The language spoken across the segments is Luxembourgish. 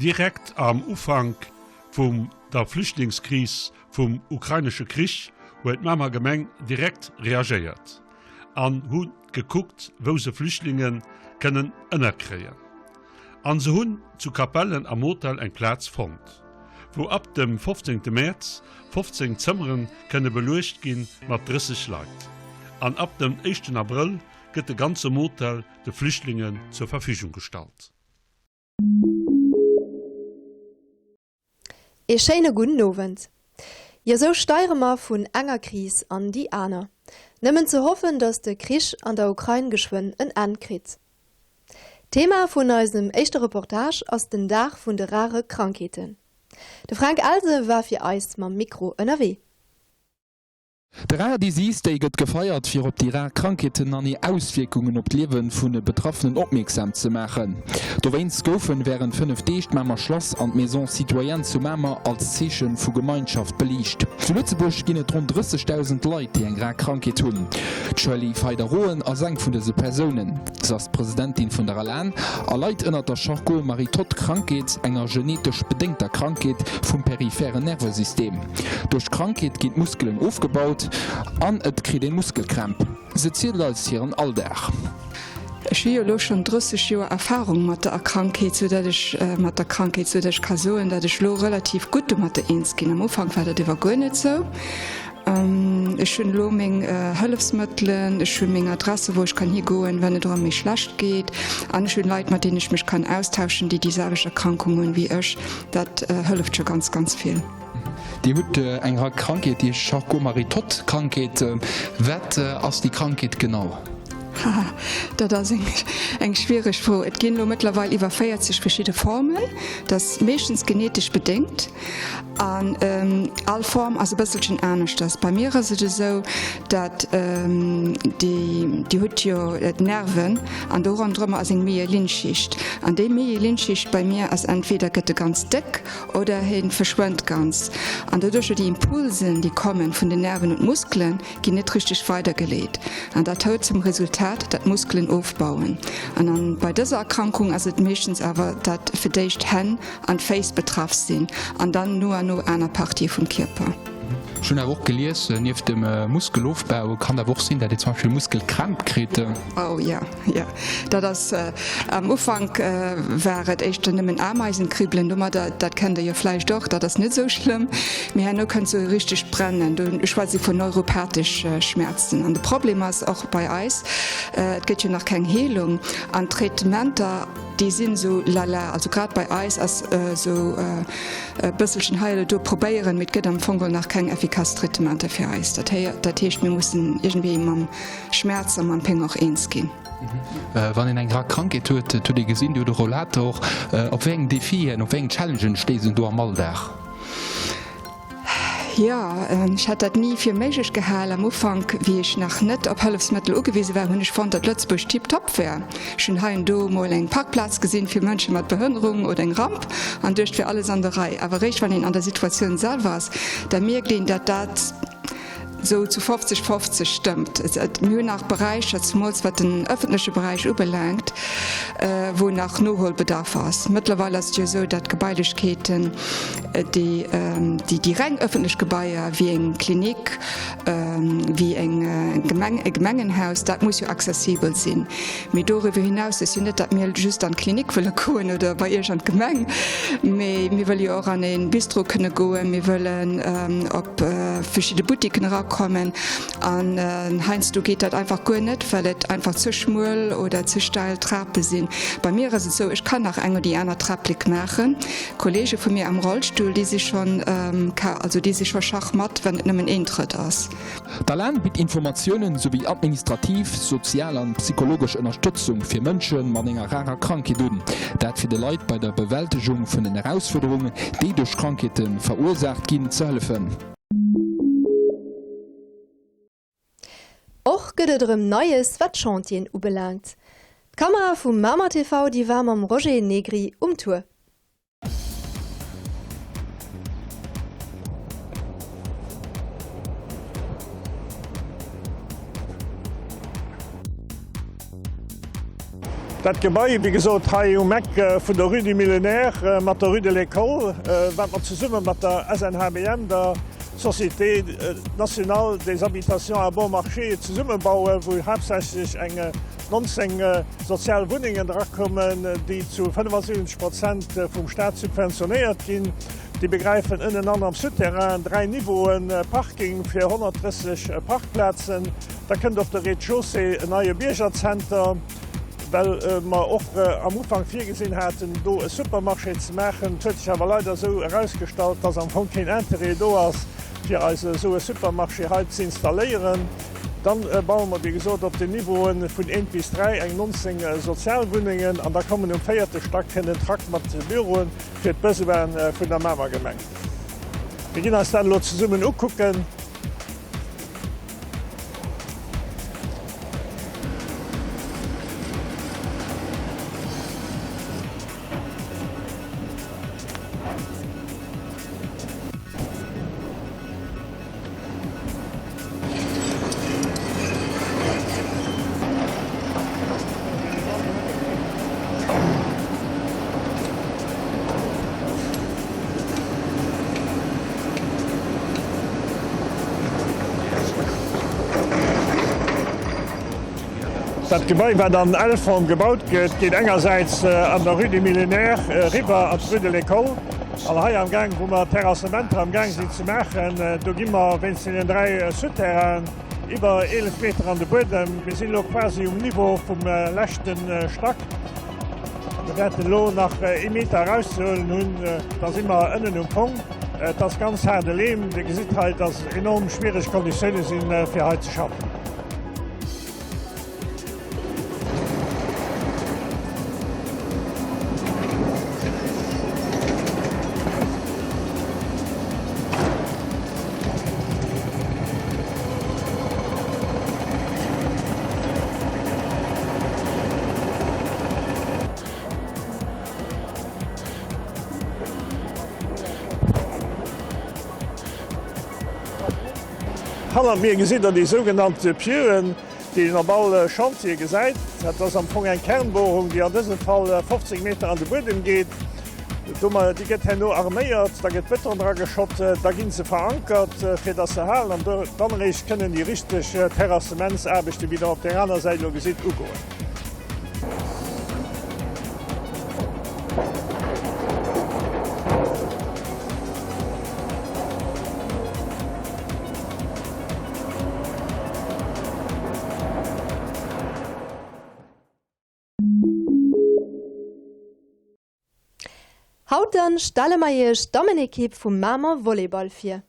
Direkt am Ufank vum der Flüchtlingskris vum ukrainesche Krich huet d'Mamer Gemeng direkt reagéiert an hu gekuckt wou se Flüchtlinge kënnen ënnerkréien. An se hunn zu Capellen am Hotel eng Plaz fonnt, wou ab dem 15 Mäerz 15 Zëmmere kënne beluecht gi mat 30 Leit. An ab dem éischten Abrëll gëtt de ganze Motel de Flüchtlingen zur Verfügung gestallt. Ee schéine gudden Owend. Jo sou steiere mer vun enger Kris an déi aner. Nëmmen ze hoffen, datt de Krich an der Ukrain geschwënn en Enn kritt. Thema vun eisem éischte Reportage ass den Dag vun de rare Krankheeten. De Fränk Else war fir eis mam Mikro ënnerwee. De Rare Disease Day gëtt gefeiert, fir op déi rar Krankheeten an hir Auswierkungen op d'Liewe vun de Betraffenen opmierksam ze maachen. Dowéinst goufen wärend 5 Deeg d'Mamer Schlass an d'Maison Citoyenne zu Mamer als Zeeche vu Gemeinschaft beliicht. Zu Lëtzebuerg ginn et ronn 30.000 Leit, déi eng rar Krankheet hunn. D'Shirley Feider-Roen ass eng vun dëse Persounen. Se ass d'Presidentin vun der ALAN a leit ënnert der Charcot-Marie-Toth-Krankheet, enger genetesch bedéngter Krankheet vum periphären Nervesystem. Duerch d'Krankheet ginn d'Muskelen ofgebaut an et kritt ee Muskelkrämp. Se zielt eis hiren Alldag. Ech hu jo elo schonn 30 Joer Erfarung mat der Krankheet, sou dat ech mat der Krankheet, sou dat ech ka soen, dat ech elo relativ gutt domatter eens ginn. Am Ufank war dat ewer guer net sou. Ech hunn elo meng Hëllefsmëttelen, ech hunn meng Adresse wou ech kann higoen, wann et erëm méi schlecht geet an ech hunn Leit mat deenen ech mech kann austauschen, déi déi selwecht Erkrankung hunn wéi ech. Dat hëlleft scho ganz, ganz vill. Dir hutt eng rar Krankheet, déi heescht Charcot-Marie-Toth-Krankheet. Wat ass déi Krankheet genau? Haha, dat ass eng schwiereg Fro. Et ginn elo mëttlerweil iwwer 40 verschidde Formen. Dat ass meeschtens genetesch bedéngt an all Form ass e bësselchen aneschters. Bei mir ass et esou, dat déi, Dir hutt jo d'Nerven an do ronderëmmer ass eng Myelinschicht. An déi Myelinschicht bei mir ass entweder gëtt e ganz déck Oder hien verschwënnt ganz. An doduercher déi Impulsen, déi kommen vun den Nerven un d'Muskelen, ginn net richteg weidergeleet. An dat huet zum Resultat, dat d'Muskelen ofbauen. An an bei dëser Erkrankung ass et meeschtens awer, dat fir d'éischt d'Hänn an d'Féiss betraff sinn an dann no an no aner Partië vum Kierper. Ech hunn awer och gelies, nieft dem Muskelofbau kann awer och sinn, dat ee zum Beispill Muskelkrämp kritt. Oh jo, jo, dat ass am Ufank war et éischter nëmmen Ameisenkribbelen domadder, dat kennt der jo vläicht och, dat ass net esou schlëmm, mee herno kënnt sou e richtegt Brennen, do schwätze ech vun neuropathesch Schmerzen. An de Problem ass och bei eis, et gëtt jo nach keng Heelung an d'Traitementer, déi sinn esou lala, also grad bei eis ass esou e bësselchen hei oder do probéieren, mee et gëtt am Fong geholl nach keng effikass Traitementer fir eis. Dat heescht, mir mussen iergendwéi mam Schmerz a mam Péng och eens ginn. Wann een eng rar Krankheet huet, et huet ee gesinn, Dir hutt e Rollator, op wéi eng Defien, op wéi eng Challengen stéisst een do am Alldag? Jo, ech hätt dat ni fir méiglech gehal. Am Ufank, wéi ech nach net op Hëllefsmëttel ugewise war, hunn ech fonnt, datt Lëtzebuerg tiptop wär. Ech hunn hei an do mol eng Parkplaz gesinn fir Mënsche mat Behënnerung oder eng Ramp an duecht, wär alles an der Rei. Awer eréischt wann een an der Situatioun selwer ass, da mierkt een, datt dat esou zu 50, 50 stëmmt. Mir hunn nach Beräicher, zemools wat den ëffentleche Beräich ubelaangt, wou nach Noholbedarf ass. Mëttlerweil ass et jo esou, datt d'Gebailechkeeten, déi, déi reng ëffentlech Gebaier wéi eng Klinik, wéi eng Gemeng, e Gemengenhaus, dat muss jo accessibel sinn. Mee doriwwer hinaus ass jo net, datt mir just an d'Klinik wëlle goen oder bei Iech an d'Gemeng, mee mir wëlle jo och an e Bistro kënne goen, mir wëllen op verschidde Boutiquen erakommen. An heiansdo geet dat einfach guer net, well et einfach ze schmuel oder ze steil Trape sinn. Bei mir ass et esou, ech kann nach eng oder déi aner Träpplek maachen. Kolleege vu mir am Rollstull, déi si schonn, also déi si scho schachmatt, wann et nëmmen een Trëtt ass. D'ALAN bitt Informatiounen souwéi administrativ, sozial an psychologesch Ënnerstëtzung fir Mënsche mat enger rarer Krankheet un. Dat fir de Leit bei der Bewältegung vun den Erausfuerderungen, déi duerch Krankheete verursaacht ginn, ze hëllefen. Och gëtt et erëm Neies wat d'Chantieren ubelaangt. D'Kamera vu Mamer TV déi war mam Roger Negri um Tour. Dat Gebai, wéi gesot, hei um Eck vun der Rue du Millénaire mat der Rue de l'École, wat mer zesumme mat der SNHBM, der Société nationale des habitations à bon marché, zesummebauen, wou haaptsächlech eng 19 sozial Wunnengen drakommen, déi zu 75 Prozent vum Staat subventionéiert ginn. Déi begräifen ënnen an am Souterrain 3 Niveauen, Parking fir 130 Parkplazen. Da kënnt op de Rez-de-chaussée en neie Biergerzenter, well mer och am Ufank virgesinn haten, do e Supermarché ze maachen. Et huet sech awer leider esou erausgestallt, dass am Fong keen Interêt do ass, fir eis esou e Supermarché hei ze installéieren. Dann baue mer, wéi gesot, op den Niveaue vun eent bis 3 eng 19 Sozialwunnengen an da kommen um véierte Stack kënnt en Trakt mat Büroen fir d'Besoine vun der Mamer Gemeng. Mir ginn eis dat elo zesummen ukucken. Dat Gebai, wat an L-Form gebaut gëtt, geet engersäits an der Rue du Millénaire eriwwer an d'Rue de l'École. An hei am Gaang, wou mer d'Terrassementer am Gaang sinn ze maachen, do gi mer wéinst deenen 3 Souterrainen iwwer 11 Meter an de Buedem. Mir sinn elo quasi um Niveau vum leschte Stack. Mir wäerten elo nach ee Meter erauszehuelen hunn, da si mer ënnen um Fong. Et ass ganz haarde Leem. Dir gesitt hei, dass enorm schwiereg Konditioune sinn, fir hei ze schaffen. Hannert mir gesitt der déi sougenannte Pieuen, déi een op all Chantier gesäit. Dat ass am Fong eng Kernbohrung, déi an dësem Fall 50 Meter an de Buedem geet. Domat, déi gëtt herno arméiert, da gëtt Bëton dra geschott, da gi se verankert, fir datt se halen, an dann eréischt kënnen déi richteg Terrassementsaarbechten, wéi Der op där aner Säit elo gesitt, ugoen. Haut dann stelle mer iech d'Dammenekipp vum Mamer Volleyball vir.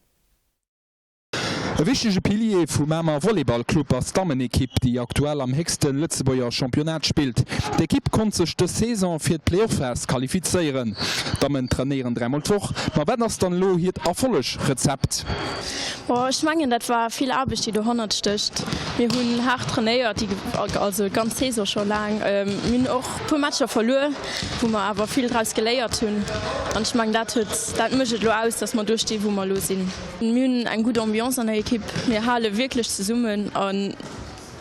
E wichtege Pilier vum Mamer Volleyball Club ass d'Dammenekipp, déi aktuell am héchste Lëtzebuerger Championnat spillt. D'Ekipp konnt sech dës Saison fir d'Playoff-Phas qualifizéieren. D'Dammen trainéieren dräimol d'Woch. Ma wat ass dann elo hiert Erfollegrezept? Boah, ech mengen dat war vill Aarbecht déi dohannert stécht. Mir hunn haart trainéiert, déi also d'ganz Saison scho laang. Mir hunn och puer Matcher verluer, wou mer awer vill draus geléiert hunn. An ech mengen dat huet, dat mécht et elo aus, datt mer do sti wou mer elo sinn. Mir hunn eng gutt Ambiance an der Ekipp, mir hale wierklech zesummen an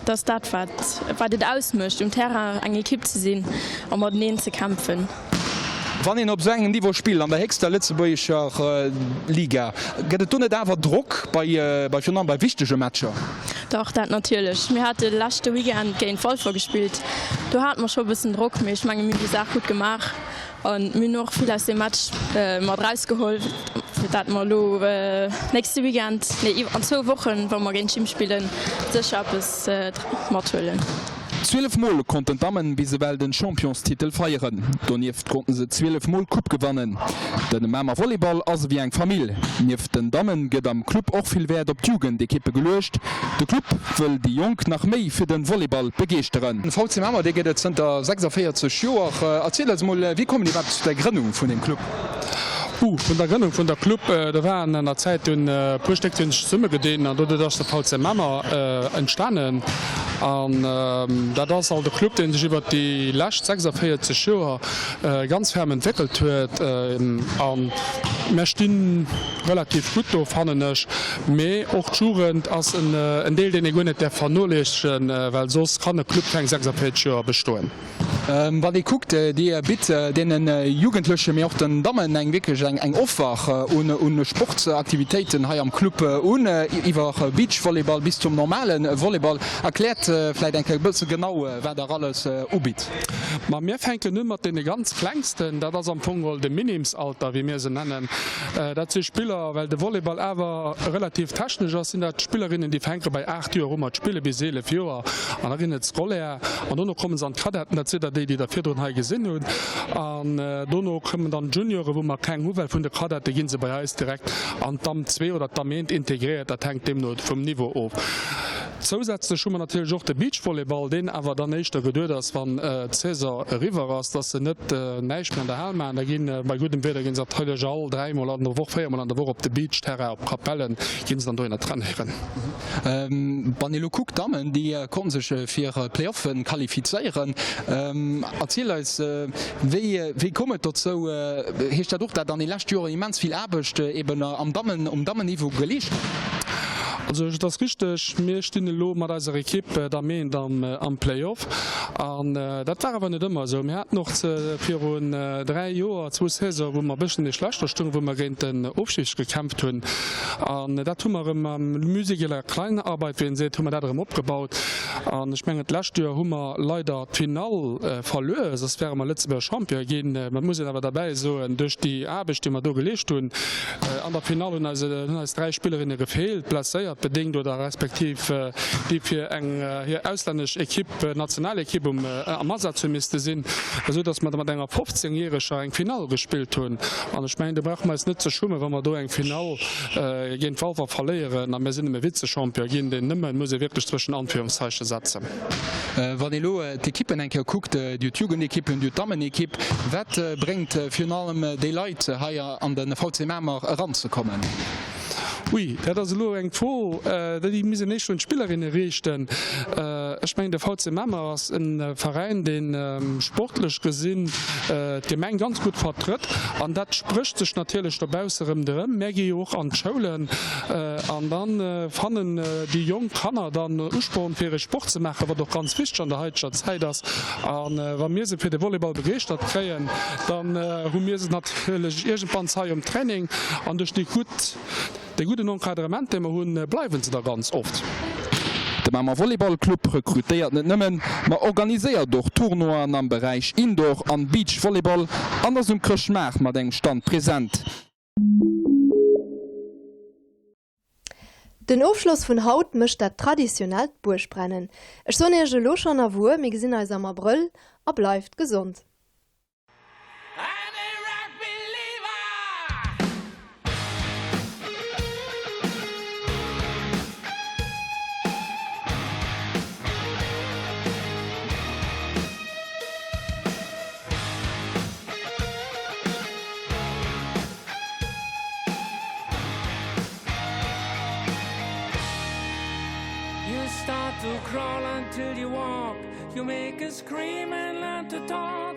dat ass dat wat wat et ausmécht um Terrain eng Ekipp ze sinn a mateneen ze kämpfen. Wann een op esou engem Niveau spillt, an der héchster lëtzebuergescher Liga, gëtt et do net awer Drock bei, virun allem bei wichtege Matcher? Dach, dat natierlech. Mir hate leschte Weekend géint Walfer gespillt. Do hate mer scho e bëssen Drock, mee ech menge mir hunn déi Saach gutt gemaach a mir hunn och vill aus deem Match mat erausgeholl, fir dat mer elo nächste Weekend, nee an zwou Wochen, wa mer géint Gym spillen, sécher eppes mathuelen. 12 mol konnten d'Dammen bis ewell den Championstitel feieren. Donieft konnten se 12 mol d'Coupe gewannen. Den Mamer Volleyball ass ewéi eng Famill. Nieft den Dammen gëtt am Club och vill Wäert op d'Jugendekippe geluecht. De Club wëll déi Jonk nach méi fir den Volleyball begeeschteren. Den VC Mamer, dee gëtt et zënter 46 Joer. Erziel eis mol, wéi koum et iwwerhaapt zu der Grënnung vun deem Club? Uh, vun der Grënnung vun der Club, do waren an der Zäit dunn e puer Stéck, déi hunn sech zesummegedinn an doduerch ass de VC Mamer entstanen. An dat ass alt e Club, dee sech iwwert déi lescht 46 Joer ganz ferm entwéckelt huet. An. Mär sti relativ gutt do, fannen ech. Mee och d'Jugend ass en Deel, deen ee guer net däerf vernoléissegen, well soss kann e Club keng 46 Joer bestoen. Wann ee kuckt, Dir bitt deene Jugendlechen, mee och den Dammen eng wierklech eng Offer un Sportsaktivitéiten hei am Club un, iwwer Beachvolleyball bis zum normale Volleyball. Erkläert vläit eng Kéier e bësse genau, wat Der alles ubitt. Ma mir fänken u mat deene ganz Klengsten, dat ass am Fong geholl de Minimsalter, wéi mir se nennen. Dat si Spiller, well de Volleyball awer relativ technesch ass, sinn dat Spillerinnen, déi fänke bei 8 Joer u mat spille bis 11 Joer an da ginn et d'Scolaire an dono komme se an d'Cadetten, dat sidd der déi, déi der virdrun hei gesinn hutt. An dono kommen dann d'Juniore wou mer keng hu well vun de Cadette gi se bei eis direkt an d'Damm 2 oder d'Damm 1 integréiert, dat hänkt deemno vum Niveau of. Zousätzlech hu mer natierlech och de Beachvolleyball, deen awer dann éischter geduet ass, wann d'Saison eriwwer ass, dass se net näischt méi an der Hal maachen. Da ginn, bei guddem Wieder, ginn se natierlech all dräimol an der Woch, véiermol an der Woch op de Beachterrain op Capellen, ginn se dann dohinner trainéieren. Wann ee lo kuckt, d'Dammen, déi konnte sech fir d'Playoffen qualifizéieren. Erziel eis, wéi, wéi koum et dozou? Heescht dat och, dat an de leschte Joren immens vill Aarbecht eben am Dammen, um Dammenniveau geleescht gouf? Also et ass richteg, mir stinn elo mat eiser Ekipp der Meent am Play-off. An dat war awer net ëmmer esou. Mir haten och virun 3 Joer zwou Saisonen, wou mer e bëssen méi schlechter stoungen, wou mer géint den Ofstig gekämpft hunn. An dat hu mer erëm am mühseliger Kleinarbeit, wéi een seet, hu mer dat erëm opgebaut. An ech mengen, d'lescht Joer hu mer leider d'Finall verluer, soss wäre mer Lëtzebuerger Champion ginn. Mä et muss een awer derbäi soen, duerch déi Aarbecht, déi mer do geleescht hunn, An der Finall hunn eis hunn eis 3 Spillerinne gefeelt, blesséiert bedéngt oder respektiv déi fir eng hir auslännesch Ekipp, Nationalekipp um am Asaz hu misste sinn, esou datt mer da mat enger 15 järeger eng Finall gespillt hunn. An ech mengen do brauche mer eis net ze schummen, wa mer do eng Finall géint Walfer verléieren a mir sinn nëmme Vizechampion ginn. Deen nëmmen muss ee wierklech zwëschen Anführungszeiche setzen. Wann ee lo d'Ekippen eng Kéier kuckt, Dir hutt d'Jugendekippen, Dir hutt d'Dammenekipp, wat bréngt virun allem déi Leit hei an de VC Mamer eranzekommen? Ui, dat ass elo eng Fro, déi misst een éischter un d'Spillerinne riichten. Ech mengen, de VC Mamer ass e Veräin, dee sportlech gesinn d'Gemeng ganz gutt vertrëtt an dat sprécht sech natierlech dobausse rëm. Mär gi jo och an d'Schoulen An da fannen déi jonk Kanner dann Usporn fir e Sport ze maachen, wat och ganz wichteg an der haiteger Zäit ass. A wa mir se fir de Volleyball begeeschtert kréien, dann hu mir se natierlech iergendwanns hei um Training. An duerch déi gutt, dee gudden Encadrement, dee mer hunn, bleiwen se da ganz oft. De Mamer Volleyball Club rekrutéiert net nëmmen, ma organiséiert och Tournoien am Beräich Indoor an Beach Volleyball an ass um Chrëschtmaart mat engem Stand present. Den Ofschloss vun haut mécht dat traditionellt Buergbrennen. Ech soen iech elo schonn A wuer, mir gesinn eis am Abrëll a bleift gesond. You start to crawl until you walk You make a scream and learn to talk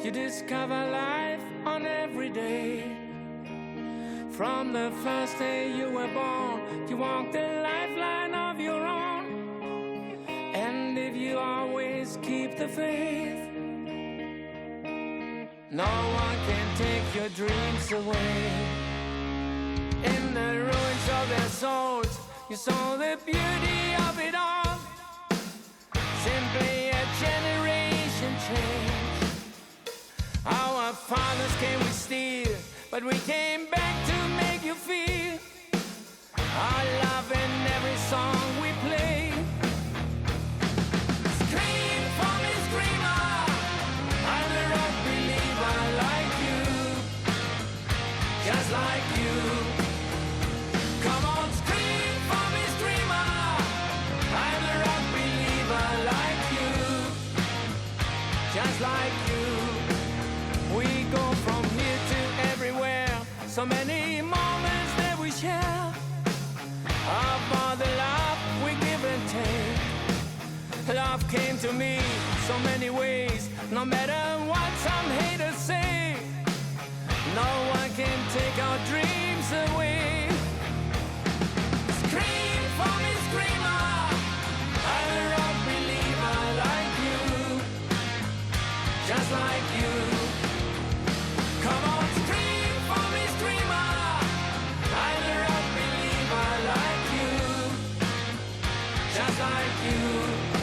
You discover life on every day From the first day you were born You walk the lifeline of your own And if you always keep the faith No one can take your dreams away In the ruins of their souls You saw the beauty of it all Simply a generation change Our fathers came with steel But we came back to make you feel Our love in every song we play Scream for me screamer I'm a rock believer like you Just like you Come on scream for me screamer I'm a rock believer like you Just like you We go from here to everywhere So many moments that we share Of all the love we give and take Love came to me so many ways No matter what some haters say No one can. take our dreams away. Scream for me, screamer! I'm a rock believer like you, just like you. Come on, scream for me, screamer! I'm a rock believer like you, just like you.